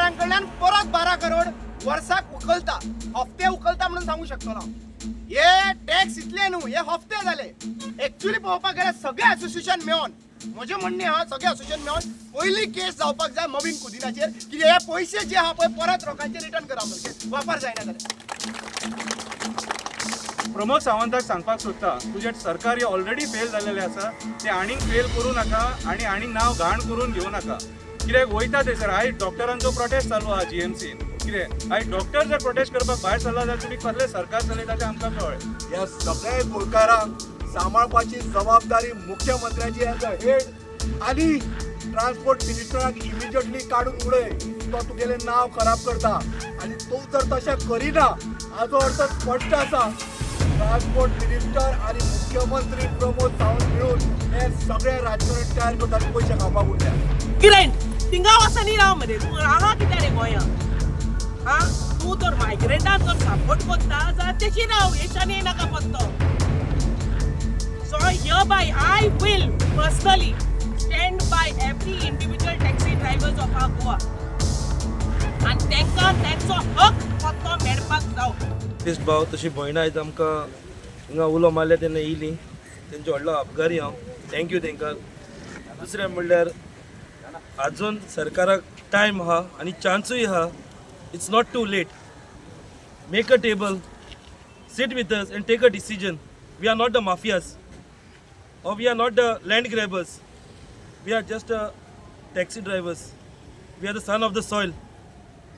टॅक्सीकारां कडल्यान परत 12 करोड वर्साक उखलता, हफ्ते उखलता म्हणून सांगू शकतलो हांव. हे टॅक्स इतले न्हू, हे हफ्ते जाले. एक्चुअली पळोवपाक गेल्यार सगळे असोसिएशन मेळोन, म्हजें म्हणणें आहा, सगळे असोसिएशन मेळोन पयली केस जावपाक जाय मवीन कुदिनाचेर, की हे पयशे जे आहा पळय परत लोकांचे रिटर्न करा म्हणून, वापर जायना जाल्यार. प्रमोद सावंताक सांगपाक सोदता, तुजें सरकार हे ऑलरेडी फेल जाल्लेलें आसा, ते आनीक फेल करूं नाका आनी आनीक नांव घाण करून घेवं नाका. कित्याक वयता थंयसर आयज डॉक्टरांचो प्रोटेस्ट चालू आहा जीएमसीन. कितें आयज डॉक्टर जर प्रोटेस्ट करपाक भायर सरला जाल्यार तुमी कसलें सरकार चलयता तें आमकां कळ्ळें. ह्या सगळ्या गोंयकारांक सांबाळपाची जबाबदारी मुख्यमंत्र्याची एज अ हेड आनी ट्रान्सपोर्ट मिनिस्टराक इमिजिएटली काडून उडय. तो तुगेलें नांव खराब करता आनी तूं जर तशें करिना हाजो अर्थ स्पश्ट आसा, ट्रान्सपोर्ट मिनिस्टर आनी मुख्यमंत्री प्रमोद सावंत मिळून हे सगळे राजकारण तयार करता आनी पयशे खावपाक उरल्या. मायग्रंट थिंगा वचनी राव मरे तूं. हांगा कित्याक रे गोंयांत? हा, तूं तर मायग्रंटाक जर सपोर्ट करता जाल्यार तेशी राव, हेच्यानी येयनाका पत्तो. So hereby I will personally stand by every individual taxi drivers of our Goa आनी तांकां तांचो हक पत्तो मेळपाक जावो. आर्टिस्ट भाव, तशी भयणां आयज आमकां हिंगा उलो मारल्या तेन्ना येयलीं, तेंचे व्हडलो आभारी हांव. Thank you तेंकां. दुसरें म्हणल्यार आजून सरकाराक टायम आहा आनी चान्सूय आहा. It's not too late. Make a table, sit with us and take a decision. We are not the mafias or we are not the land grabbers. We are just taxi drivers. We are the son of the soil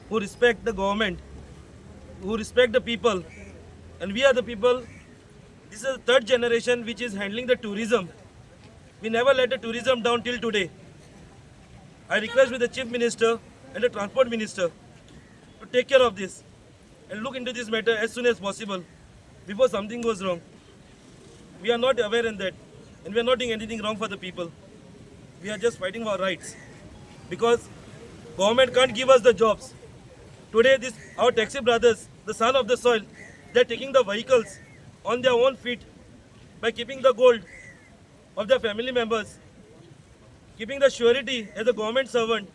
who respect the government, who respect the people, and we are the people. This is the third generation which is handling the tourism. We never let the tourism down till today. I request with the Chief Minister and the Transport Minister to take care of this and look into this matter as soon as possible before something goes wrong. We are not aware in that, and we are not doing anything wrong for the people. We are just fighting for our rights because government can't give us the jobs. Today, this our taxi brothers, the son of the soil, they're taking the vehicles on their own feet by keeping the gold of their family members, keeping the surety as a government servant,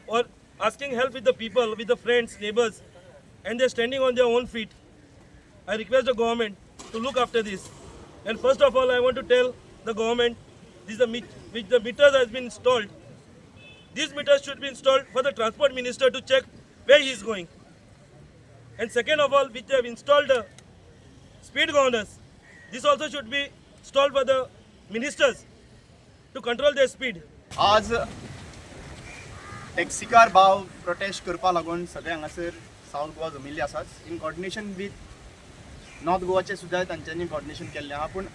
or asking help with the people, with the friends, neighbors, and they're standing on their own feet. I request the government to look after this. And first of all, I want to tell the government, this is the which the meters has been installed. These meters should be installed for the Transport Minister to check where he is going. And second of all, which they have installed the speed governors, this also should be installed for the ministers to control their speed. आज taxi car भाव protest करपा लागून सगळे हांगासर south Goa जमिल्ले आसात. In coordination with north गोवाचे सुद्दां तांच्यांनी कॉर्डिनेशन केल्लें आहा, पूण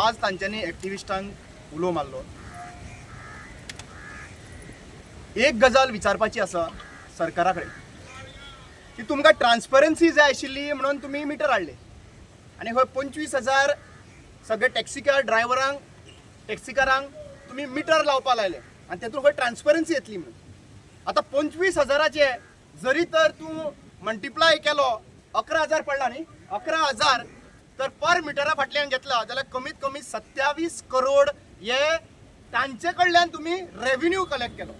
आज तांच्यांनी एक्टिविस्टांक उलो मारलो. एक गजाल विचारपाची आसा सरकारा कडेन की तुमकां ट्रान्सपरन्सी जाय आशिल्ली म्हणून तुमी मिटर हाडले आनी हय 25,000 सगळे टॅक्सीकार ड्रायव्हरांक, टॅक्सीकारांक तुमी मिटर लावपा लायले आनी तेतून खंय ट्रान्सपरन्सी येतली म्हणून. आतां 25,000ाचे जरी तर तूं मल्टिप्लाय केलो, 11,000 पडला न्ही? 11,000 तर पर मिटरा फाटल्यान घेतला जाल्यार कमीत कमी 27 करोड हे तांचे कडल्यान तुमी रेविन्यू कलेक्ट केलो.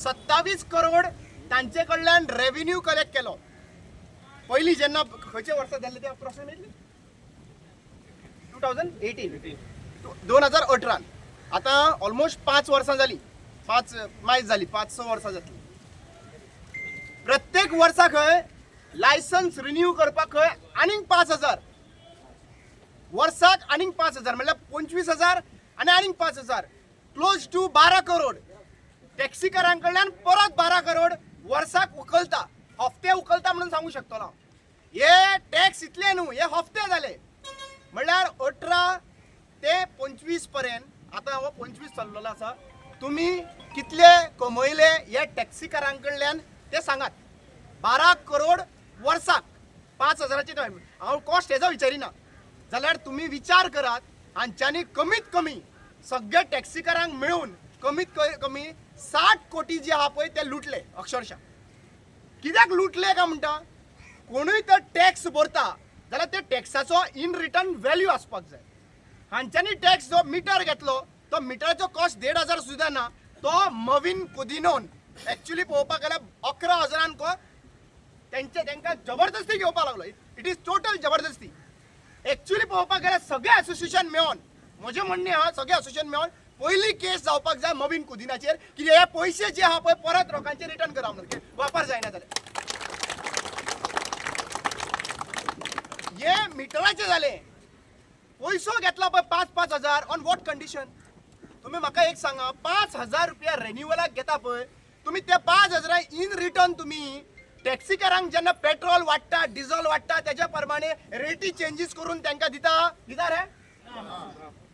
27 करोड तांचे कडल्यान रेविन्यू कलेक्ट केलो. पयलीं जेन्ना खंयच्या वर्सा जाल्लें तें अप्रॉक्सिमेटली 2018, 2018न. आतां ऑलमोस्ट 5 वर्सां जालीं, पांच मायज जाली, 5-6 वर्सां जातली. प्रत्येक वर्सा खंय लायसन्स रिन्यू करपाक खंय आनीक 5,000, वर्साक आनीक 5,000, म्हणल्यार 25,000 आनी आनीक 5,000, क्लोज टू 12 करोड. टॅक्सीकारां कडल्यान परत 12 करोड वर्साक उखलता, हफ्ते उखलता म्हणून सांगू शकतलो हांव. हे टॅक्स इतले न्हू, हे हफ्ते जाले. म्हणल्यार 18 ते 25 पर्यंत, आतां हो 25 चल्लेलो आसा, तुमी कितले कमयले हे टॅक्सीकारां कडल्यान ते सांगात. 12 करोड वर्साक, 5,000ाचे हांव कॉस्ट हेजो विचारिना, जाल्यार तुमी विचार करात, हांच्यांनी कमीत कमी सगळे टॅक्सीकारांक मेळून कमीत कमी 60 कोटी जे आहा पळय ते लुटले अक्षरशा. कित्याक लुटले काय म्हणटा? कोणूय तर टॅक्स भरता जाल्यार त्या टॅक्साचो इन रिटर्न व्हॅल्यू आसपाक जाय. हांच्यांनी टॅक्स जो मिटर घेतलो तो मिटराचो कॉस्ट 1,500 सुद्दां ना. तो मवीन कुदिनोन एक्च्युली पळोवपाक गेल्यार 11 हजारान को तेंचे तेंकां जबरदस्ती घेवपाक लागलो. It is total जबरदस्ती. एक्च्युली पळोवपाक गेल्यार सगळे एसोसिएशन मेळोन, म्हजें म्हणणें आहा, सगळे एसोसिएशन मेळोन पयली केस जावपाक जाय मवीन कुदिनाचेर, की हे पयशे जे आहा पळय परत लोकांचे रिटर्न करा म्हणून, वापर जायना जाल्यार. हे मिटराचे जाले. पयसो घेतला पळय 5-5 हजार, ऑन what condition? तुम्ही म्हाका एक सांगा, 5,000 रुपया रेन्युअलाक घेता पळय तुम्ही, ते 5 हजारा इन रिटर्न तुम्ही टॅक्सीकारांक जेन्ना पेट्रोल वाडटा, डिझल वाडटा, तेज्या प्रमाणे रेटी चेंजीस करून तांकां दिता? दिता रे?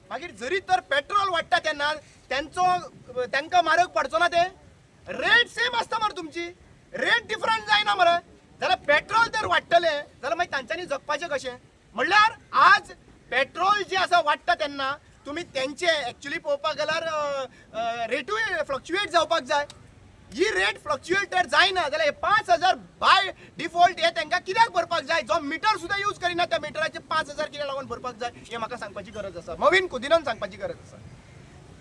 मागीर जरी तर पेट्रोल वाडटा तेन्ना तेंचो तांकां म्हारग पडचो ना? ते रेट सेम आसता मरे, तुमची रेट डिफरंट जायना मरे. जाल्यार पेट्रोल जर वाडटलें जाल्यार मागीर तांच्यांनी जगपाचें कशें? म्हणल्यार आज पेट्रोल जे आसा वाडटा तेन्ना तुमी तेंचे एक्चुली पळोवपाक गेल्यार रेटूय फ्लक्च्युएट जावपाक जाय. ही रेट फ्लक्च्युएट जर जायना जाल्यार हे 5,000 बाय डिफॉल्ट हे तांकां कित्याक भरपाक जाय? जो मिटर सुद्दां यूज करिना त्या मिटराचे 5,000 कित्याक लागून भरपाक जाय, हें म्हाका सांगपाची गरज आसा, मवीन कुदिनान सांगपाची गरज आसा.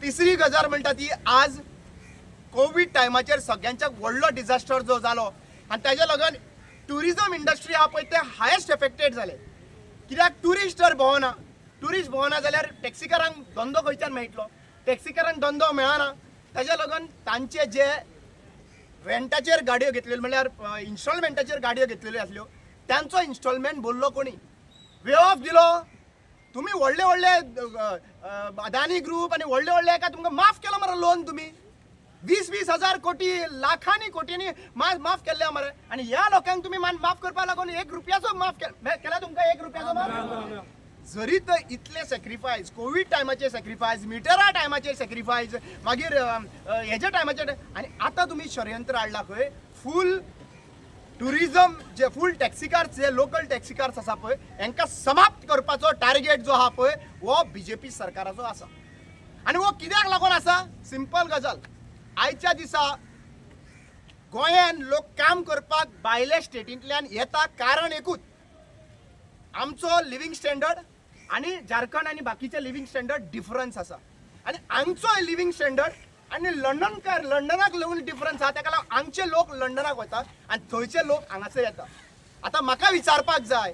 तिसरी गजाल म्हणटा ती, आज कोवीड टायमाचेर सगळ्यांच्याक व्हडलो डिझास्टर जो जालो आनी ताज्या लागून ट्युरिजम इंडस्ट्री आहा पळय ते हायेस्ट एफेक्टेड जाले. कित्याक ट्युरिस्ट जर भोंवना, ट्युरिस्ट भोंवना जाल्यार टॅक्सीकारांक धंदो खंयच्यान मेळटलो? टॅक्सीकारांक धंदो मेळना, ताज्या लागून तांचे जे रेंटाचेर गाडयो घेतलेल्यो, म्हणल्यार इन्स्टॉलमेंटाचेर गाडयो घेतलेल्यो आसल्यो, तांचो इन्स्टॉलमेंट भरलो कोणी? वे ऑफ दिलो. तुमी व्हडले व्हडले अदानी ग्रुप आनी व्हडले व्हडले हेका तुमकां माफ केलो मरे लोन. तुमी 20-20 हजार कोटी, लाखांनी कोटींनी माफ केल्ले मरे आनी ह्या लोकांक तुमी मान माफ करपाक लागून 1 रुपयाचो माफ केला तुमकां 1 रुपयाचो माफ? जरी तर इतले सॅक्रिफायस, कोवीड टायमाचेर सॅक्रिफायस, मिटरा टायमाचेर सॅक्रिफायस, मागीर अ, अ, हेज्या टायमाचेर, आनी आतां तुमी षडयंत्र हाडला खंय फूल टुरिझम, जे फूल टॅक्सीकार, जे लोकल टॅक्सीकार्स आसा पळय, हेंकां समाप्त करपाचो टार्गेट जो आहा पळय हो बीजेपी सरकाराचो आसा. आनी हो कित्याक लागून आसा? सिंपल गजाल, आयच्या दिसा गोंयान लोक काम करपाक भायल्या स्टेटींतल्यान येता, कारण एकूच, आमचो लिव्हिंग स्टँडर्ड आनी झारखंड आनी बाकीचे लिव्हिंग स्टँडर्ड डिफरन्स आसा. आनी हांगचो लिव्हिंग स्टँडर्ड आनी लंडनकार, लंडनाक लागून डिफरन्स आसा. ताका लागून हांगचे लोक लंडनाक वतात आनी थंयचे लोक हांगासर येता. आतां म्हाका विचारपाक जाय,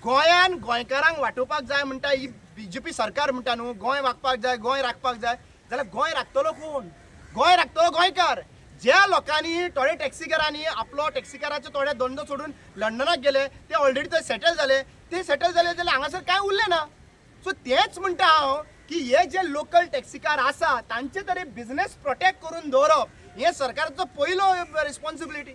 गोंयान गोंयकारांक वाटोवपाक जाय म्हणटा ही बीजेपी सरकार म्हणटा न्हू, गोंय वागपाक जाय, गोंय राखपाक जाय, जाल्यार गोंय राखतलो कोण? गोंय राखतलो गोंयकार. ज्या लोकांनी, थोडे टॅक्सीकारांनी आपलो टॅक्सीकाराचो थोडे धंदो सोडून लंडनाक गेले, ते ऑलरेडी थंय सेटल जाले. ते सेटल जाले जाल्यार हांगासर कांय उरलें ना. सो तेच म्हणटा हांव की हे जे लोकल टॅक्सीकार आसा तांचे तरी बिझनेस प्रोटेक्ट करून दवरप हे सरकाराचो पयलो रिस्पॉन्सिबिलिटी.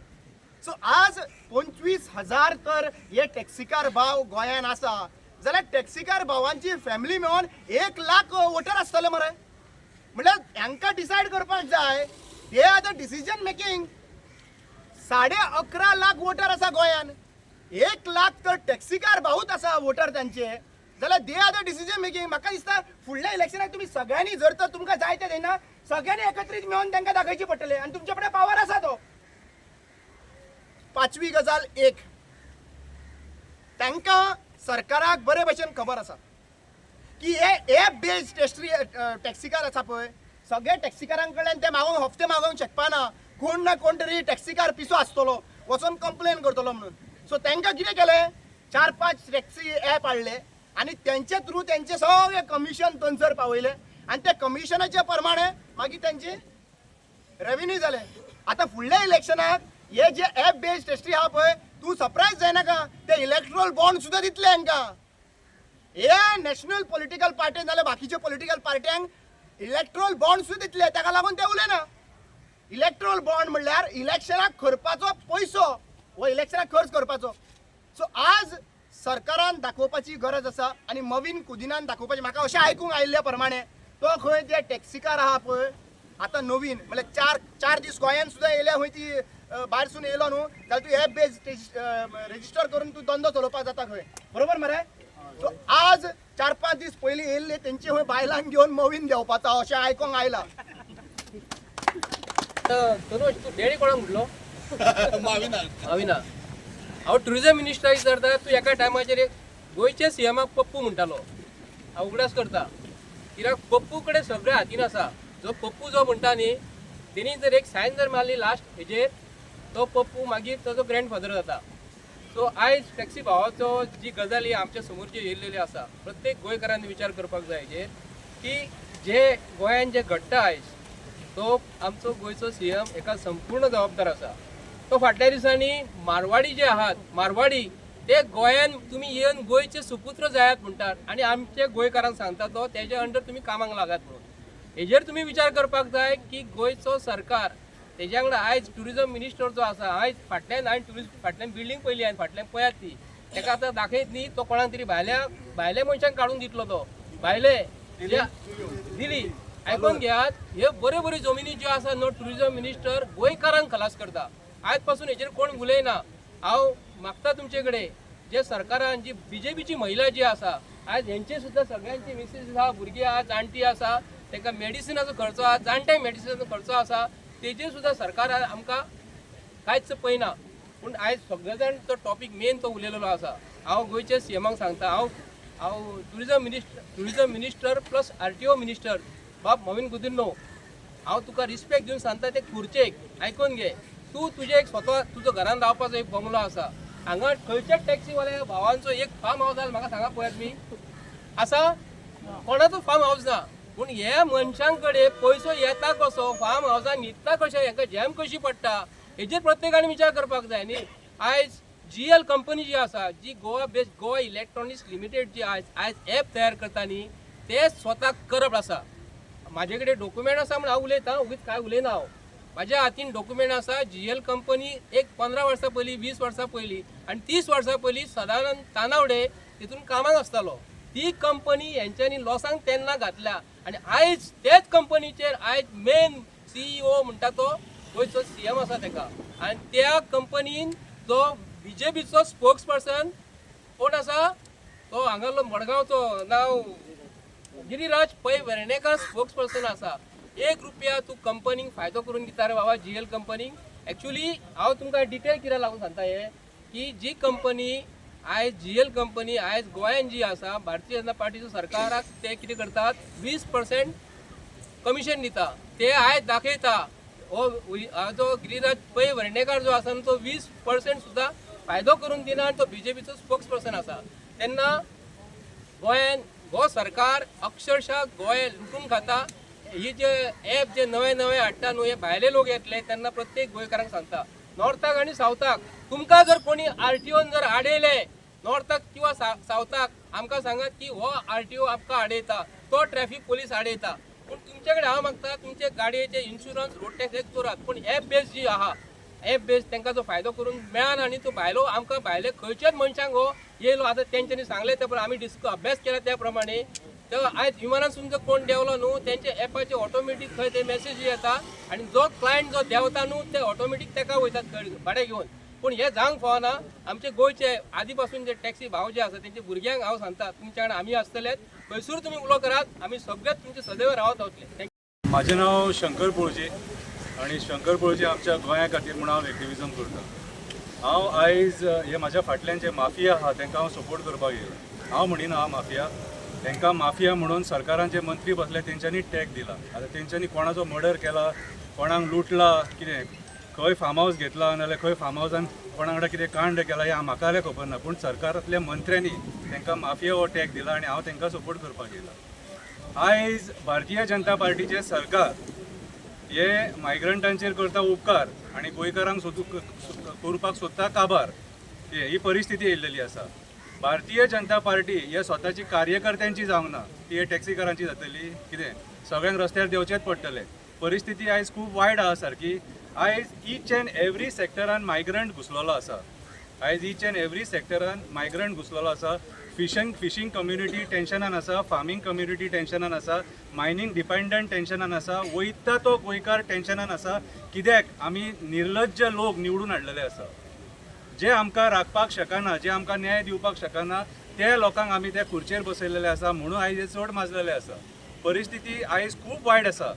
सो आज 25,000 तर हे टॅक्सीकार भाव गोंयान आसा जाल्यार टॅक्सीकार भावांची फॅमिली मेळोन 1 लाख वोटर आसतले मरे. म्हणल्यार हांकां डिसायड करपाक जाय, they are the decision making. 11.5 lakh voter आसा गोंयान, 1 लाख तर टॅक्सीकार भाऊच आसा वोटर तांचे, जाल्यार they are the decision making. म्हाका दिसता फुडल्या इलेक्शनाक तुमी सगळ्यांनी, जर तर तुमकां जाय तें जायना, सगळ्यांनी एकत्रीत मेळोन तांकां दाखयची पडटले आनी तुमचे कडेन पावर आसा तो. पांचवी गजाल एक, तांकां सरकाराक बरे भशेन खबर आसा की हे एप बेस्ड टेस्ट्री टॅक्सीकार आसा पळय, सगळे टॅक्सीकारां कडल्यान ते मागोवंक, हफ्ते मागोवंक शकपाना. कोण ना कोण तरी टॅक्सीकार पिसो आसतलो, वचोन कंप्लेन करतलो म्हणून. सो तांकां कितें केलें, चार पांच टॅक्सी एप हाडले आनी तेंचे थ्रू तेंचे सगळे कमिशन थंयसर पावयले आनी त्या कमिशनाच्या प्रमाणे मागीर तेंची रेवेन्यू जाले. आतां फुडल्या इलेक्शनाक हे जे एप बेस्ड टॅक्सी आहा पळय, तूं सरप्रायज जायनाका, ते इलेक्ट्रोल बॉन्ड सुद्दां दितले हांकां. हे नॅशनल पॉलिटिकल पार्टी जाल्यार बाकीच्या पॉलिटिकल पार्ट्यांक इलेक्ट्रोल बॉन्ड सुद्दां दितले. ताका लागून ते उलयना. इलेक्ट्रोल बॉन्ड म्हणल्यार इलेक्शनाक खर्पाचो पयसो हो, इलेक्शनाक खर्च करपाचो. सो आज सरकारान दाखोवपाची गरज आसा आनी मवीन कुदिनान दाखोवपाची. म्हाका अशें आयकूंक आयिल्ल्या प्रमाणे तो खंय ते टॅक्सीकार आहा पळय आतां नवीन, म्हणल्यार 4-4 दीस गोंयान सुद्दां येयल्या खंय ती, भायरसून येयलो न्हू जाल्यार तूं एप बेज रेजिस्टर करून तूं धंदो चलोवपाक जाता खंय, बरोबर मरे? सो आज 4-5 दीस पयलीं येयल्ले तेंचे खंय बायलांक घेवन मवीन देंवपाचो अशें आयकोंक आयलां. तनुज, तूं डॅडी कोणाक म्हटलो? माविना. हांव ट्युरिजम मिनिस्टर विचारता, तूं एका टायमाचेर एक गोंयच्या सीएमाक पप्पू म्हणटालो. हांव उगडास करता, कित्याक पप्पू कडेन सगळें हातीन आसा. जो पप्पू जो म्हणटा न्ही तेणी जर एक सायन जर मारली लास्ट हेजेर, तो पप्पू मागीर ताजो ग्रँडफादर जाता. सो आयज टॅक्सी भावाचो जी गजाल ही आमच्या समोर जी येयलेली आसा, प्रत्येक गोंयकारांनी विचार करपाक जाय हेजेर की जे गोंयान जे घडटा आयज, तो आमचो गोंयचो सीएम हेका संपूर्ण जबाबदार आसा. तो फाटल्या दिसांनी मारवाडी जे आहात, मारवाडी ते गोंयान तुमी येवन गोंयचे सुपुत्र जायात म्हणटात आनी आमचे गोंयकारांक सांगता तो तेजे अंडर तुमी कामाक लागात म्हणून. हेजेर तुमी विचार करपाक जाय की गोंयचो सरकार तेज्या वांगडा आयज ट्युरिजम मिनिस्टर जो आसा, आयज फाटल्यान हांवें ट्युरिस्ट फाटल्यान बिल्डींग पळयली हांवें, फाटल्यान पळयात ती, तेका आतां दाखयत न्ही तो कोणाक तरी भायल्या भायल्या मनशांक काडून दितलो तो भायले दिली. आयकून घेयात, ह्यो बऱ्यो बऱ्यो जमिनी ज्यो आसा न्हू, ट्युरिजम मिनिस्टर गोंयकारांक खलास करता. आयज पासून हेजेर कोण उलयना. हांव मागता तुमचे कडेन, जे सरकारान जी बीजेपीची महिला जी आसा, आयज हेंचे सुद्दां सगळ्यांची मिसेस आसा, भुरगीं आहा, जाणटी आसा, तांकां मेडिसिनाचो खर्चो आहा, जाणट्यांक मेडिसिनाचो खर्चो आसा, तेजेर सुद्दां सरकारान आमकां कांयच पळयना. पूण आयज सगळे जाण तो टॉपीक मेन तो उलयलेलो आसा. हांव गोंयच्या सीएमाक सांगता, हांव हांव tourism minister plus RTO minister बाब मॉवीन गुदिन्हो, हांव तुका रिस्पेक्ट दिवन सांगता, ते खुर्चेक आयकून घे. तूं तुजें एक स्वता तुजो घरान रावपाचो एक बंगलो आसा, हांगा खंयच्याच टॅक्सीवाल्या भावांचो एक फार्म हावस आसा म्हाका सांगा पळयात मी आसा कोणाचो फार्म हावस ना. पूण ह्या मनशां कडेन पयसो येता कसो, फार्म हावसान न्हिदता कशें, हेका जॅम कशी पडटा, हेजेर प्रत्येकान विचार करपाक जाय न्ही. आयज जीएल कंपनी जी आसा, जी Goa based Goa electronics limited जी आयज आयज एप तयार करता न्ही, ते स्वताक करप्ट आसा. म्हाजे कडेन डॉक्युमेंट आसा म्हण हांव उलयतां, उगीच कांय उलयना हांव. म्हाज्या हातीन डॉक्युमेंट आसा. जीएल कंपनी एक 15 वर्सां पयलीं, 20 वर्सां पयलीं आनी 30 वर्सां पयलीं सदानंद तानावडे तितून कामाक आसतालो. ती कंपनी हेंच्यांनी लॉसांक तेन्ना घातल्या आनी आयज तेच कंपनीचेर आयज मेन सीईओ म्हणटा तो गोंयचो सीएम आसा तेका. आनी त्या कंपनीन जो बीजेपीचो स्पोक्स पर्सन कोण आसा, तो हांगासरलो मडगांवचो नांव गिरिराज पै वेर्णेकर स्पोक्स पर्सन आसा. 1 रुपया तूं कंपनीक फायदो करून दिता रे बाबा जीएल कंपनीक. एक्चुली हांव तुमकां डिटेल कित्याक लागून सांगता हें की जी कंपनी आयज जीएल कंपनी आयज गोंयान जी आसा, भारतीय जनता पार्टीचो सरकाराक ते कितें करतात, 20% कमिशन दिता. ते आयज दाखयता हो जो गिरिराज पै वेर्णेकर जो आसा न्हू, तो 20% सुद्दां फायदो करून दिना आनी तो बीजेपीचो स्पोक्स पर्सन आसा. तेन्ना गोंयान हो सरकार अक्षरशः गोंय लुटून खाता. ही जे एप जे नवे नवे हाडटा न्हू, हे भायले लोक येतले तेन्ना प्रत्येक गोंयकारांक सांगता, नॉर्थाक आनी सावथाक तुमकां जर कोणी आरटीओन जर आडयले नॉर्थाक किंवा सावथाक, आमकां सांगात की हो आरटीओ आमकां आडयता, तो ट्रॅफिक पोलीस आडयता. पूण तुमचे कडेन हांव मागता, तुमचे गाडयेचे इन्शुरन्स रोड टॅक्स एक करात, पूण एप बेज जी आहा, एप बेज तांकां जो फायदो करून मेळना न्ही, तो भायलो आमकां भायले खंयच्याच मनशांक हो येयलो. आतां तेंच्यांनी सांगलें ते प्रमाणे आमी डिस्क अभ्यास केला त्या प्रमाणे, तर आयज विमानांतसून जर कोण देंवलो न्हू, तेंच्या एपाचेर ऑटोमॅटीक खंय ते मॅसेज येता आनी जो क्लायंट जो देंवता न्हू, ते ऑटोमॅटीक तेका वयतात खंय भाडें घेवन. पूण हें जावंक फावना. आमचे गोंयचे आदी पासून जे टॅक्सी भाव जे आसा तेंच्या भुरग्यांक हांव सांगता, तुमच्या वांगडा आमी आसतलेच, खंयसर तुमी उलो करात, आमी सगळेच तुमचे सदैव रावत रावतले. Thank you. म्हाजें नांव शंकर पोळजी आनी शंकर पोळजी आमच्या गोंया खातीर म्हूण हांव एक्टिविजम करता. हांव आयज हे म्हाज्या फाटल्यान जे माफिया आहा तांकां हांव सपोर्ट करपाक येयला. हांव म्हणिना हांव माफिया, तांकां माफिया म्हणून सरकारान जे मंत्री बसले तेंच्यांनी टॅग दिला. आतां तेंच्यांनी कोणाचो मर्डर केला, कोणाक लुटला, कितें खंय फार्म हावस घेतला, नाजाल्यार खंय फार्म हावसान कोणा वांगडा कितें कांड केला हें म्हाका जाल्यार खबर ना, पूण सरकारांतल्या मंत्र्यांनी तांकां माफिया हो टॅग दिला आनी हांव तांकां सपोर्ट करपाक येयला. आयज भारतीय जनता पार्टीचें सरकार हे मायग्रंटांचेर करता उपकार आनी गोंयकारांक सोदू करपाक सोदता काबार. ही परिस्थिती येयल्लेली आसा. भारतीय जनता पार्टी हे स्वताची कार्यकर्त्यांची जावंक ना, ती हे टॅक्सीकारांची जातली कितें? सगळ्यांक रस्त्यार देंवचेंच पडटलें. परिस्थिती आयज खूब वायट आहा सारकी. आयज इच एंड एवरी सेक्टरान मायग्रंट घुसलेलो आसा. आयज इच एंड एवरी सेक्टरान मायग्रंट घुसलेलो आसा. फिशींग कम्युनिटी टेन्शनान आसा, फार्मींग कम्युनिटी टेन्शनान आसा, मायनींग डिपेंडंट टेन्शनान आसा, वयता तो गोंयकार टेन्शनान आसा. कित्याक आमी निर्लज्ज लोक निवडून हाडलेले आसा, जे आमकां राखपाक शकना, जे आमकां न्याय दिवपाक शकना, ते लोकांक आमी त्या खुर्चेर बसयलेले आसा, म्हणून आयज हे चड माजलेले आसा. परिस्थिती आयज खूब वायट आसा.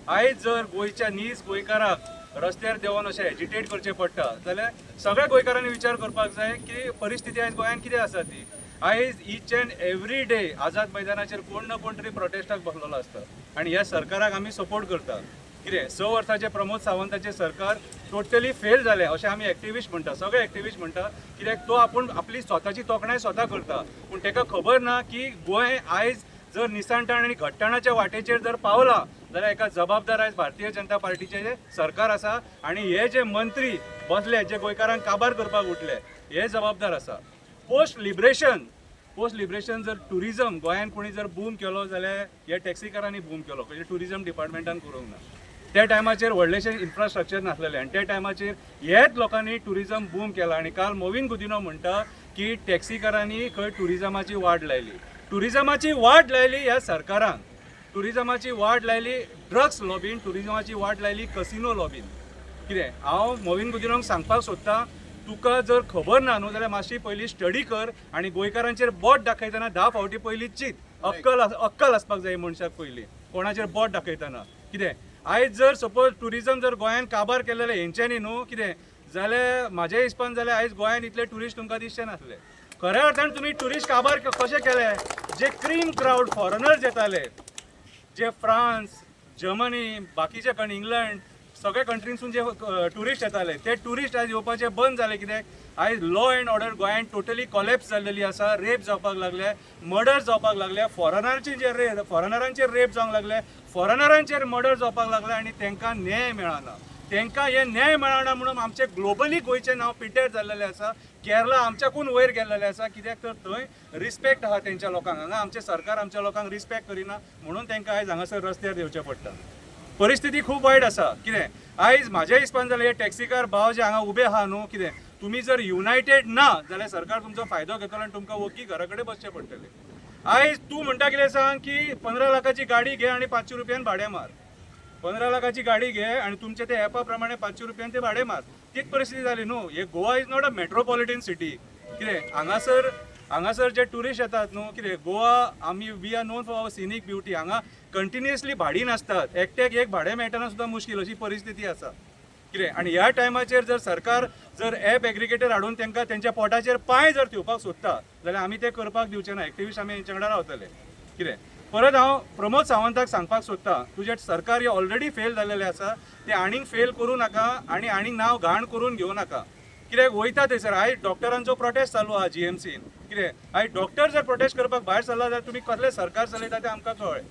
आयज जर गोंयच्या नीज गोंयकाराक रस्त्यार देंवन अशें एजिटेट करचें पडटा जाल्यार सगळ्या गोंयकारांनी विचार करपाक जाय की परिस्थिती आयज गोंयांत कितें आसा ती. आयज इच एंड एवरी डे आझाद मैदानाचेर कोण ना कोण तरी प्रोटेस्टाक बसलेलो आसता आनी ह्या सरकाराक आमी सपोर्ट करता. कितें 6 वर्सांचें प्रमोद सावंताचें सरकार टोटली फेल जालें अशें आमी एक्टिविस्ट म्हणटा, सगळे एक्टिविस्ट म्हणटा. कित्याक तो आपूण आपली स्वताची तोखणाय स्वता करता, पूण ताका खबर ना की गोंय आयज जर निसणटाण आनी घट्टाणाच्या वाटेचेर जर पावला जाल्यार एका जबाबदार आयज भारतीय जनता पार्टीचें जें सरकार आसा आनी हे जे मंत्री बसले जे गोंयकारांक काबार करपाक उठले हे जबाबदार आसा. पोस्ट लिबरेशन जर टुरिजम गोंयांत कोणी जर बूम केलो जाल्यार हे टॅक्सीकारांनी बूम केलो, म्हणजे टुरिजम डिपार्टमेंटान करूंक ना. त्या टायमाचेर व्हडलेशें इन्फ्रास्ट्रक्चर नासलेलें आनी त्या टायमाचेर हेच लोकांनी टुरिजम बूम केला. आनी काल मोविन गुदिनो म्हणटा की टॅक्सीकारांनी खंय टुरिजमाची वाड लायली. टुरिजमाची वाड लायली ह्या सरकारान, टुरिजमाची वाड लायली ड्रग्स लॉबीन, टुरिजमाची वाड लायली कसिनो लॉबीन. कितें हांव मोविन गुदिनोक सांगपाक सोदतां, तुका जर खबर ना न्हू जाल्यार मातशी पयली स्टडी कर आनी गोंयकारांचेर बोट दाखयतना 10 फावटी पयली चीत, अक्कल आसपाक जाय मनशाक पयली कोणाचेर बोट दाखयतना. कितें आयज जर सपोज टुरिजम जर गोंयान काबार केलेलें हेंच्यांनी न्हू कितें जाल्यार म्हाज्या हिसपान जाल्यार आयज गोंयान इतले ट्युरिस्ट तुमकां दिसचे नासले. खऱ्या अर्थान तुमी ट्युरिस्ट काबार कशे केले, जे क्रीम क्रावड फॉरेनर्स येताले, जे फ्रांस, जर्मनी, बाकीचे इंग्लंड सगळ्या कंट्रींसून जे ट्युरिस्ट येताले ते ट्युरिस्ट आयज येवपाचे बंद जाले. कित्याक आयज लॉ एंड ऑर्डर गोंयांत टोटली कॉलेप्स जाल्लेली आसा, रेप जावपाक लागले, मर्डर जावपाक लागले, फॉरेनरांचेर रेप जावंक लागले, फॉरेनरांचेर मर्डर जावपाक लागले आनी तांकां न्याय मेळना. तांकां हे न्याय मेळना म्हणून आमचे ग्लोबली गोंयचें नांव पिड्ड्यार जाल्लेलें आसा. केरला आमच्याकून वयर गेल्लेलें आसा, कित्याक तर थंय रिस्पेक्ट आहा तेंच्या लोकांक. हांगा आमचें सरकार आमच्या लोकांक रिस्पेक्ट करिना म्हणून तांकां आयज हांगासर रस्त्यार देंवचें पडटा. परिस्थिती खूब वायट आसा. कितें आयज म्हाज्या हिसपान जाल्यार हे टॅक्सीकार भाव जे हांगा उबे आहा न्हू, कितें तुमी जर युनायटेड ना जाल्यार सरकार तुमचो फायदो घेतलो आनी तुमकां वग्गी घरा कडेन बसचें पडटलें. आयज तूं म्हणटा कितें सांग की 15 लाखाची गाडी घे आनी 500 रुपयान भाडें मार, 15 लाखाची गाडी घे आनी तुमचे ते एपा प्रमाणे 500 रुपयान ते भाडें मार. तीच परिस्थिती जाली न्हू. हे Goa is not a metropolitan city. कितें हांगासर जे ट्युरिस्ट येतात न्हू, कितें गोवा आमी we are known for our scenic beauty. हांगा कंटिन्युअसली भाडीं नासतात, एकट्याक एक भाडें मेळटना सुद्दां मुश्कील अशी परिस्थिती आसा. कितें आनी ह्या टायमाचेर जर सरकार जर एप एग्रिगेटर हाडून तांकां तेंच्या पोटाचेर पांय जर थेवपाक सोदता जाल्यार आमी तें करपाक दिवचे ना. एक्टिविस्ट आमी हेंच्या वांगडा रावतले. कितें परत हांव प्रमोद सावंताक सांगपाक सोदतां, तुजें सरकार हें ऑलरेडी फेल जाल्लेलें आसा, तें आनीक फेल करूं नाका आनी आनीक नांव घाण करून घेवं नाका. कित्याक वयता थंयसर आयज डॉक्टरांचो प्रोटेस्ट चालू आहा जीएमसीन. कितें आयज डॉक्टर जर प्रोटेस्ट करपाक भायर सरला जाल्यार तुमी कसलें सरकार चलयता तें आमकां कळ्ळें,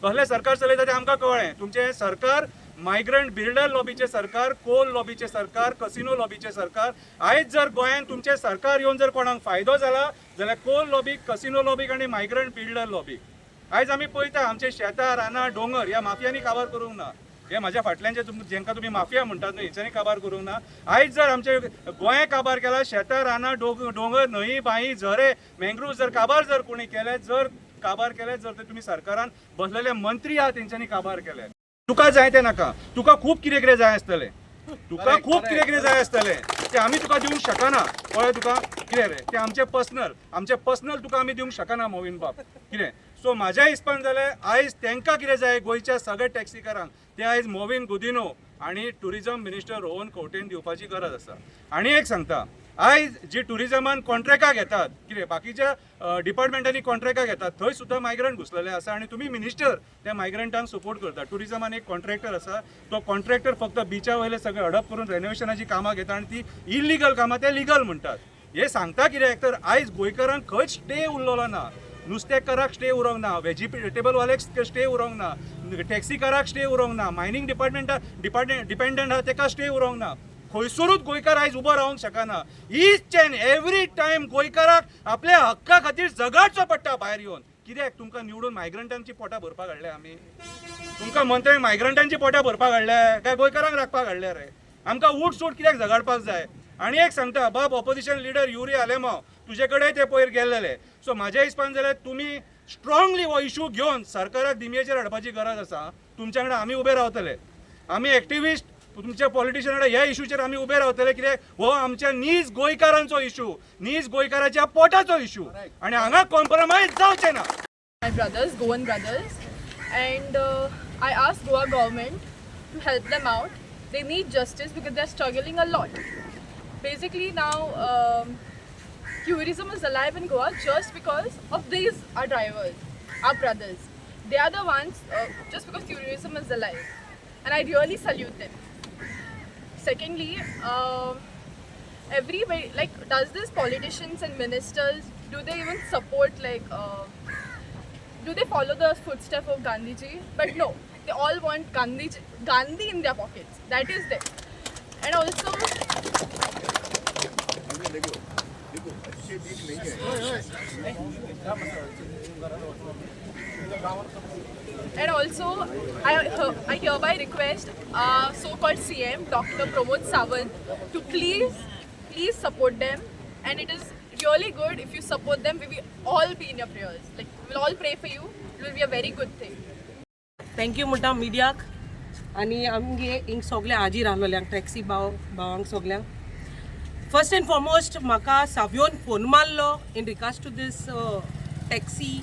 कसलें सरकार चलयता तें आमकां कळ्ळें. तुमचें सरकार मायग्रंट बिल्डर लॉबीचें सरकार, कोल लॉबीचें सरकार, कसिनो लॉबीचें सरकार. आयज जर गोंयांत तुमचें सरकार येवन जर कोणाक फायदो जाला जाल्यार कोल लॉबीक, कसिनो लॉबीक आनी मायग्रंट बिल्डर लॉबीक. आयज आमी पळयता आमचे शेतां, रानां, दोंगर ह्या माफियांनी काबार करूंक ना. हे म्हाज्या फाटल्यान जे जेंकां तुमी माफिया म्हणटात न्हू हेंच्यांनी काबार करूंक ना. आयज जर आमचे गोंय काबार केला, शेतां, रानां, दोंगर, न्हंयी, बांयी, झरे, मँग्रुव्ज जर काबार जर कोणी केले, जर काबार केले जर ते तुमी सरकारान बसलेले मंत्री आहा तेंच्यांनी काबार केले. तुका जाय तें नाका, तुका खूब कितें कितें जाय आसतलें, तुका खूब कितें कितें जाय आसतलें तें आमी तुका दिवंक शकना. कळ्ळें तुका कितें रे, तें आमचें पर्सनल, आमचें पर्सनल तुका आमी दिवंक शकना मोविन बाब. कितें सो म्हाज्या हिसपान जाल्यार आयज तांकां कितें जाय गोंयच्या सगळ्या टॅक्सीकारांक तें आयज मोविन गुदिनो आनी टुरिजम मिनिस्टर रोहन खंवटेन दिवपाची गरज आसा. आनी एक सांगता, आयज जी टुरिजमान कॉन्ट्रॅक्टां घेतात, कितें बाकीच्या डिपार्टमेंटांनी कॉन्ट्रॅक्टां घेतात, थंय सुद्दां मायग्रंट घुसलेले आसा आनी तुमी मिनिस्टर त्या मायग्रंटांक सपोर्ट करता. टुरिजमान एक कॉन्ट्रॅक्टर आसा, तो कॉन्ट्रॅक्टर फक्त बिचा वयले सगळे हडप करून रेनोवेशनाची कामां घेता आनी ती इलिगल कामां ते लिगल म्हणटात. हे सांगता कित्याक तर आयज गोंयकारांक खंयच स्टे उरलेलो ना. नुस्तेकाराक स्टे उरोंक ना, व्हेजिटेबलवाल्याक स्टे उरोंक ना, टॅक्सीकाराक स्टे उरोंक ना, मायनींग डिपार्टमेंटा डिपेंडंट आहा तेका स्टे उरोंक ना. खंयसरूच गोंयकार आयज उबो रावंक शकना. इच एंड एवरी टायम गोंयकाराक आपल्या हक्का खातीर झगडचो पडटा भायर येवन. कित्याक तुमकां निवडून मायग्रंटांची पोटां भरपाक हाडल्या आमी? तुमकां मंत्र्यांक मायग्रंटांची पोटां भरपाक हाडल्या काय गोंयकारांक राखपाक हाडल्या रे? आमकां उठ सूट कित्याक झगडपाक जाय? आनी एक सांगता बाब, ऑपोजिशन लिडर युरी आलेमाव तुजे कडेन ते पयर गेल्लेले. सो म्हाज्या हिसपान जाल्यार तुमी स्ट्रॉंगली हो इशू घेवन सरकाराक दिमयेचेर हाडपाची गरज आसा. तुमच्या वांगडा आमी उबे रावतले, आमी एक्टिविस्ट तुमच्या पॉलिटिशियन वांगडा ह्या इशूचेर आमी उबे रावतले. कित्याक हो आमच्या नीज गोंयकारांचो इशू, नीज गोंयकाराच्या पोटाचो इशू आनी हांगा कॉम्प्रोमायज जावचें ना. My brothers, Goan brothers, and I asked Goa government to help them out. They need justice because they're struggling a lot. Basically, now tourism is alive in Goa just because of these our drivers, our brothers. They are the ones just because tourism is alive. And I really salute them. Secondly, everybody, like, does this politicians and ministers, do they even support, like, do they follow the footsteps of Gandhiji? But no, they all want Gandhi in their pockets. That is there. And also, I hereby request so-called CM Dr. Pramod Sawant to please, please support them. And it is really good if you support them. We will all be in your prayers. Like, we'll all pray for you. It will be a very good thing. Thank you म्हणटा मिडियाक आनी आमगे हिंग सोगले हाजीर आहलोल्यांक taxi भाव भावांक सगल्यांक. First and foremost, म्हाका सावयोन phone मारलो in regards to this taxi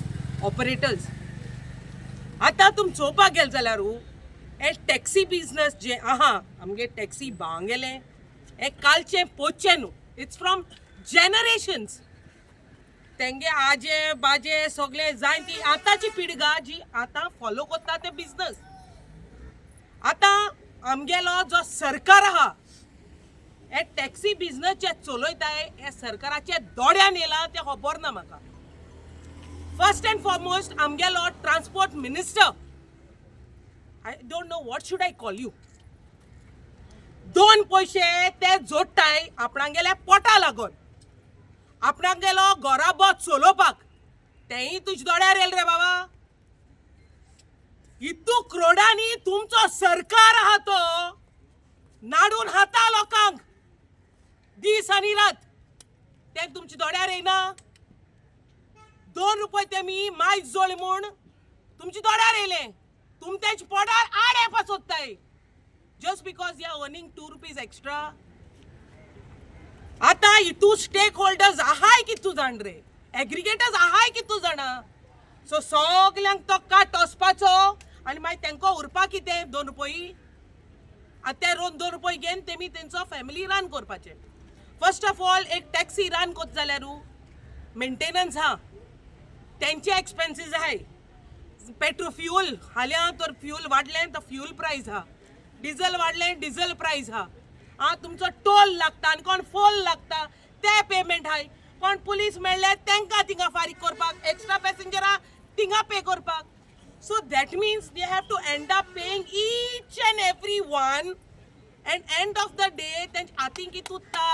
operators. आतां तुम चोवपाक गेले जाल्यार हे टॅक्सी बिजनस जे आहा आमगे टॅक्सी भावांगेलें, हें कालचें पोचचें न्हू, it's from generations. तेंगे आजे बाजे सगळे जाय ती आतांची पिळगा जी आतां फॉलो करता ते बिजनस. आतां आमगेलो जो सरकार आहा, हे टॅक्सी बिजनस जे चलयताय हे सरकाराचे दोड्यान येयला तें खबर ना म्हाका. फर्स्ट एंड फॉरमोस्ट, आमगेलो transport minister, I don't know what should I call you. दोन पयशे ते जोडटाय आपणागेल्या पोटा लागून, आपणागेलो गोराबो चलोवपाक, तेंय तुज्या दोळ्यार येयल रे बाबा. इतू क्रोडांनी तुमचो सरकार आहा तो नाडून खाता लोकांक दीस आनी रात, तें तुमच्या दोळ्यार येयना. 2 रुपये तेमी मायज जोडले म्हूण तुमच्या दोळ्यार येयले, तुम तेच्या पोटार आड येवपा सोदताय just because you are earning ₹2 extra. आतां हितू स्टेक होल्डर्स आहाय कितू जाण रे, एग्रिगेटर्स आहाय कितू जाणा. सो सगल्यांक तो काट वचपाचो आनी मागीर तांकां उरपा कितें? 2 रुपये. आनी ते रोन 2 रुपये घेवन तेमी तेंचो फॅमिली रन करपाचें. फर्स्ट ऑफ ऑल, एक टॅक्सी रन करता जाल्यार मेंटेनन्स आहा, तेंचे एक्सपेन्सीस आहाय, पेट्रोल फ्युअल, हाल्यां तर फ्युअल वाडलें तर फ्युअल प्रायस आहा, डिझल वाडलें, डिझल प्रायस आहा. आं, तुमचो टोल लागता आनी कोण फोल लागता ते पेमेंट आहाय, कोण पुलीस मेळ्ळे तांकां थिंगा फारीक करपाक, एक्स्ट्रा पॅसेंजरां थिंगा पे करपाक. So that means they have to end up paying each and every one, and end of the day तेंच्या हातीन कितें उरता,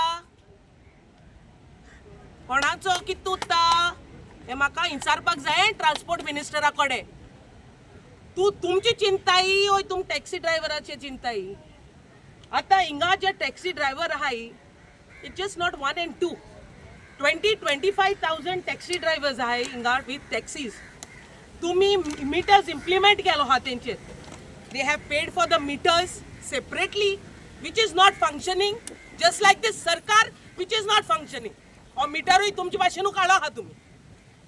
कोणाचो कितें उरता, हें म्हाका विचारपाक जाय ट्रान्सपोर्ट मिनिस्टरा कडेन. तूं तुमची चिंताई ओय तुम टॅक्सी ड्रायव्हराची चिंताई? आतां हिंगा जे टॅक्सी ड्रायव्हर आहाय, it just not one and two, 20-25 thousand taxi drivers आहाय हिंगा विथ टॅक्सीज. तुमी मिटर्स इम्प्लिमेंट केलो आहा तेंचेर. They have paid for the meters separately, which is not functioning, just like this सरकार which is not functioning. हो मिटरूय तुमचे भाशेनू काडलो आहा तुमी.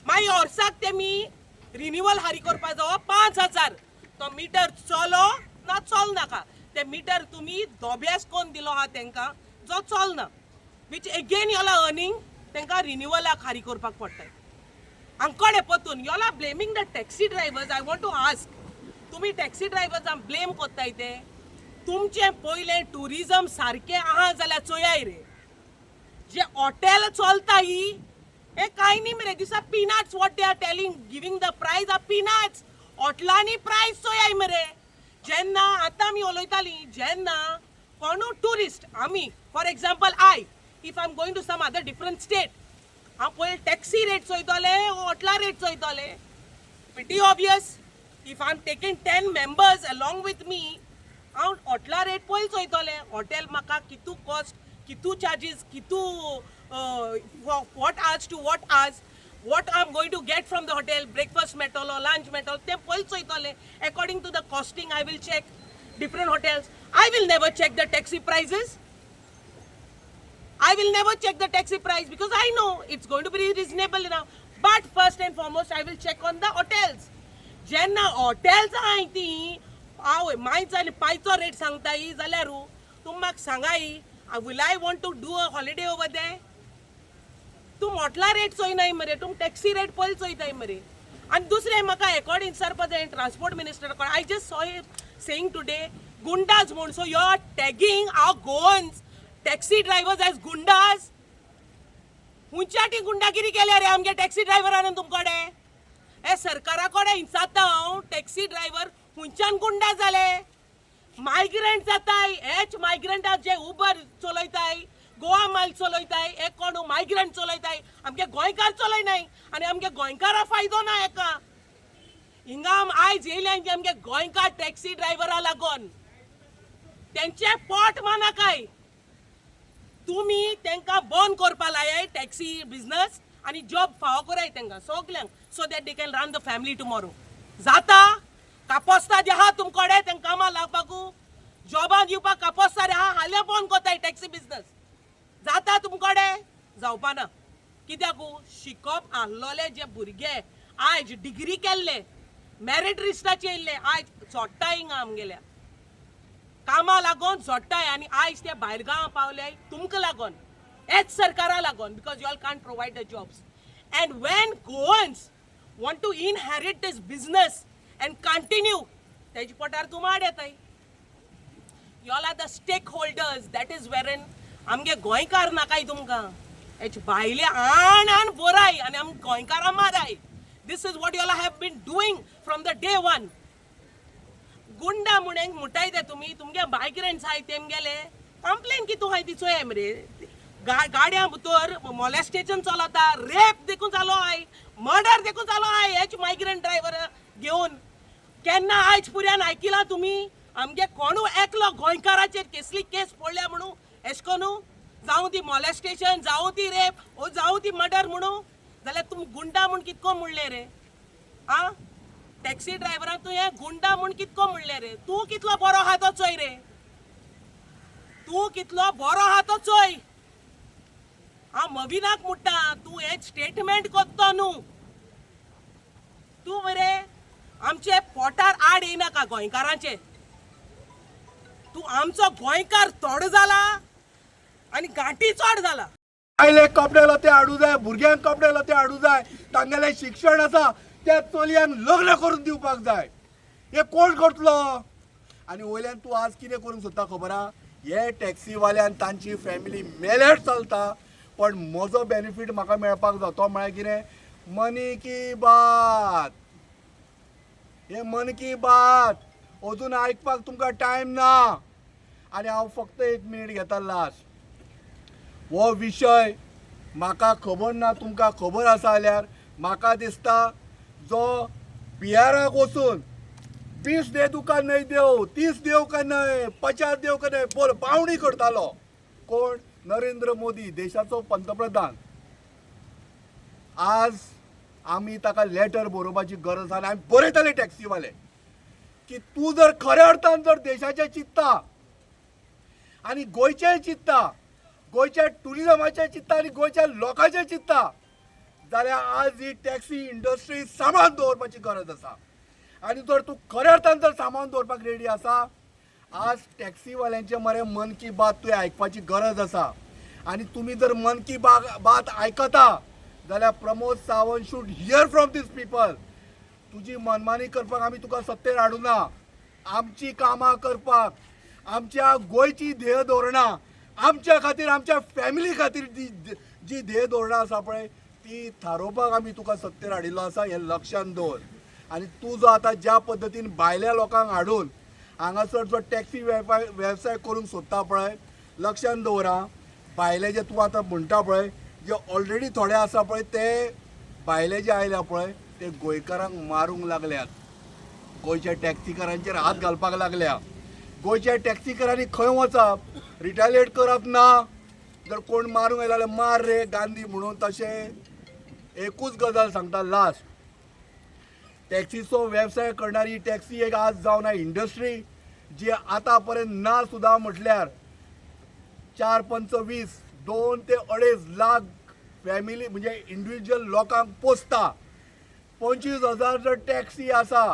मागीर वर्साक तेमी रिन्युअल हारी करपा जावो 5,000. तो मिटर चलो ना चल नाका, ते मिटर तुमी दोब्यास कोन्न दिलो आहा तेंकां जो चलना, which again y'all earning तेंकां रिन्युअलाक हारी करपाक पडटा. आंकडे परतून y'all are blaming the taxi drivers. I want to ask, तुमी टॅक्सी ड्रायव्हर्सांक ब्लेम करताय ते तुमचें पयलें ट्युरिजम सारकें आहा जाल्यार चोयाय रे. जे हॉटेल चलता ही हे कांय न्ही मरे, these are peanuts. What they are telling, giving the price are peanuts. हॉटेलांनी प्रायस चोयाय मरे. जेन्ना आतां आमी उलयतालीं, जेन्ना कोणू ट्युरिस्ट, आमी for example, I if I am going to some other different state, हांव पयलीं टॅक्सी रेट चोयतलें, हॉटला रेट चोयतलें. Pretty obvious, if I am taking 10 members along with me, हांव हॉटला रेट पयलीं चोयतलें. हॉटेल म्हाका कितू कॉस्ट, कितू चार्जीस, कितू, what hours to what hours, what I am going to get from the hotel, breakfast मेळटलो, लंच मेळटलो, तें पयलीं चोयतलें. According to the costing I will check different hotels. I will never check the taxi prices. I will never check the taxi price because I know it's going to be reasonable enough. But first and foremost, I will check on the hotels. जेन्ना hotels आहाय ती आवय मायचो आनी पायचो rate सांगताय जाल्यार तूं म्हाका सांगाय, will I want to do a holiday over there? तूं हॉटला रेट चोयनाय मरे, तूं टॅक्सी रेट पयलीं चोयताय मरे. आनी दुसरें म्हाका एकॉर्डिंग विचारपा जाय ट्रान्सपोर्ट मिनिस्टर कडेन. I just saw saying today Goondas म्हूण. So you are tagging our Goans taxi drivers as goondas. खंयच्या ती गुंडागिरी केल्या रे आमगे टॅक्सी ड्रायव्हरान तुमकडे? हे सरकारा कडेन हिंसाता हांव, टॅक्सी ड्रायव्हर खंयच्यान गुंडा जाले? मायग्रंट जाताय, हेच मायग्रंटाक जे उबर चलयताय, गोवा माल चलयताय, हे कोण मायग्रंट चलयताय, आमगे गोंयकार चलयनाय आनी आमगे गोंयकारा फायदो ना हेका. हिंगा आयज येयल्या की आमगे गोंयकार टॅक्सी ड्रायव्हरा लागोन तेंचे पोट मानाकाय. तुमी तेंकां बंद करपा लायाय टॅक्सी बिजनस आनी जॉब फावो कराय तेंकां सगल्यांक, so that they can run the family tomorrow. जाता कापोस्ताद आहा तुमकडे तेंकां कामां लावपाकू, जॉबां दिवपाक कापोस्ताद आहा, हाल्यां बंद कोताय टॅक्सी बिजनस. जाता तुमकडे? जावपा ना. कित्याकू शिकप आहलोले जे भुरगे आयज डिग्री केल्ले, मॅरीट लिस्टाचे येयल्ले, आयज चोडटाय हिंगा आमगेल्या कामां लागोन झोडटाय आनी आयज ते भायर गांवां पावले तुमकां लागोन, हेच सरकारा लागोन, because you all can't provide the jobs. And when Goans want to inherit this business and continue, तेजे पोटार तुमाड येताय. You all are the stakeholders, that is wherein आमगे गोंयकार नाकाय तुमकां. हेच भायले आण आण बराय आनी आम गोंयकारां माराय. This is what you all have been doing from the day one. गुंडा म्हणून म्हणटाय ते तुमी, तुमगे मायग्रंट्स आहाय तेमगेले कंप्लेन कितू आहाय ती चोयाय मरे. गाडयां भितर मोलेस्टेशन चलता, रेप देखून जालो आहाय, मर्डर देखून जालो आहाय हेच मायग्रंट ड्रायव्हर घेवन. केन्ना आयज पुर्यान आयकिलां तुमी आमगे कोणू एकलो गोंयकाराचेर केसली केस पडल्या म्हणून एश कोन्नू, जावं ती मोलेस्टेशन, जावं ती रेप ओ जावं ती मर्डर म्हणून? जाल्यार तुमी गुंडा म्हूण कितको म्हणलें रे? आ टॅक्सी ड्रायव्हराक तूं हें गुंडा म्हूण कितको म्हणलें रे? तूं कितलो बरो आहा तो चोय रे, तूं कितलो बरो आहा तो चोय. हांव मविनाक म्हणटा, तूं हें स्टेटमेंट कोत्तो न्हू तूं मरे आमचे पोटार आड येयनाका गोंयकारांचे. तूं आमचो गोंयकार थोडो जाला आनी गांठी चड जाला. आयले कपडे लते हाडूं जाय, भुरग्यांक कपडे लते हाडूं जाय, तांगेलें शिक्षण आसा त्या चलयांक लग्न करून दिवपाक जाय. हे कोण करतलो? आनी वयल्यान तूं आज कितें करूंक सोदता खबर आहा? हे टॅक्सीवाल्यान तांची फॅमिली मेल्यार चलता, पण म्हजो बेनिफीट म्हाका मेळपाक जाय. तो म्हळ्यार कितें? मनी की बात. हे मन की बात अजून आयकपाक तुमकां टायम ना. आनी हांव फक्त एक मिनीट घेता लास्ट. हो विशय म्हाका खबर ना, तुमकां खबर आसा जाल्यार. म्हाका दिसता जो बिहाराक वचून 20 दे तुका न्हय देव, 30 देव का न्हय, 50 देव का न्हय, बोल पावणी करतालो कोण? नरेंद्र मोदी, देशाचो पंतप्रधान. आज आमी ताका लेटर बरोवपाची गरज आसा आनी आमी बरयतले टॅक्सीवाले की तूं जर खऱ्या अर्थान जर देशाचें चिंत्ता आनी गोंयचेंय चिंत्ता, गोंयच्या ट्युरिजमाचें चिंत्ता आनी गोंयच्या लोकांचें चिंत्ता जाल्यार आज ही टॅक्सी इंडस्ट्री सांबाळून दवरपाची गरज आसा. आनी जर तूं खऱ्या अर्थान जर सांबाळून दवरपाक रेडी आसा, आज टॅक्सीवाल्यांचे मरे मन की बात तुवें आयकपाची गरज आसा. आनी तुमी जर मन की बात आयकता जाल्यार Pramod Sawant should hear from these people. तुजी मनमानी करपाक आमी तुका सत्तेर हाडूना. आमची कामां करपाक, आमच्या गोंयची ध्येय धोरणां आमच्या खातीर, आमच्या फॅमिली खातीर जी जी ध्येय धोरणां आसा पळय ती थारोवपाक आमी तुका सत्तेर हाडिल्लो आसा, हें लक्षांत दवर. आनी तूं जो आतां ज्या पद्दतीन भायल्या लोकांक हाडून हांगासर जो टॅक्सी वेवसाय करूंक सोदता पळय, लक्षांत दवर आं, भायले जे तूं आतां म्हणटा पळय, जे ऑलरेडी थोडे आसा पळय, ते भायले जे आयल्या पळय ते गोंयकारांक मारूंक लागल्यात, गोंयच्या टॅक्सीकारांचेर हात घालपाक लागल्या. गोंयच्या टॅक्सीकारांनी खंय वचप? रिटालिएट करप ना. जर कोण मारूंक आयलो जाल्यार मार रे गांधी म्हणून. तशें एकूच गजाल सांगता लास्ट, टॅक्सीचो वेवसाय करणारी टॅक्सी एक आज जावन इंडस्ट्री जी आतां पर्यंत ना सुद्दां म्हटल्यार 4 5 20, 2 ते 2.5 लाख फॅमिली म्हणजे इंडिविज्युअल लोकांक पोसता. 25,000 जर टॅक्सी आसा,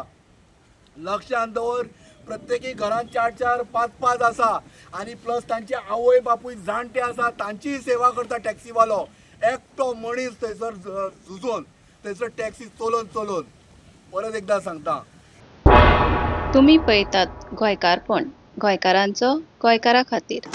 लक्षांत दवर, प्रत्येकी घरांत चार चार पांच पांच आसा आनी प्लस तांचे आवय बापूय जाणटे आसा, तांचीय सेवा करता टॅक्सीवालो. एकटो मनीस थंयसर झुजून थंयसर टॅक्सी चलोवन चलोवन. परत एकदां सांगता. तुमी पळयतात गोंयकारपण. गोंयकारांचो गोंयकारा खातीर.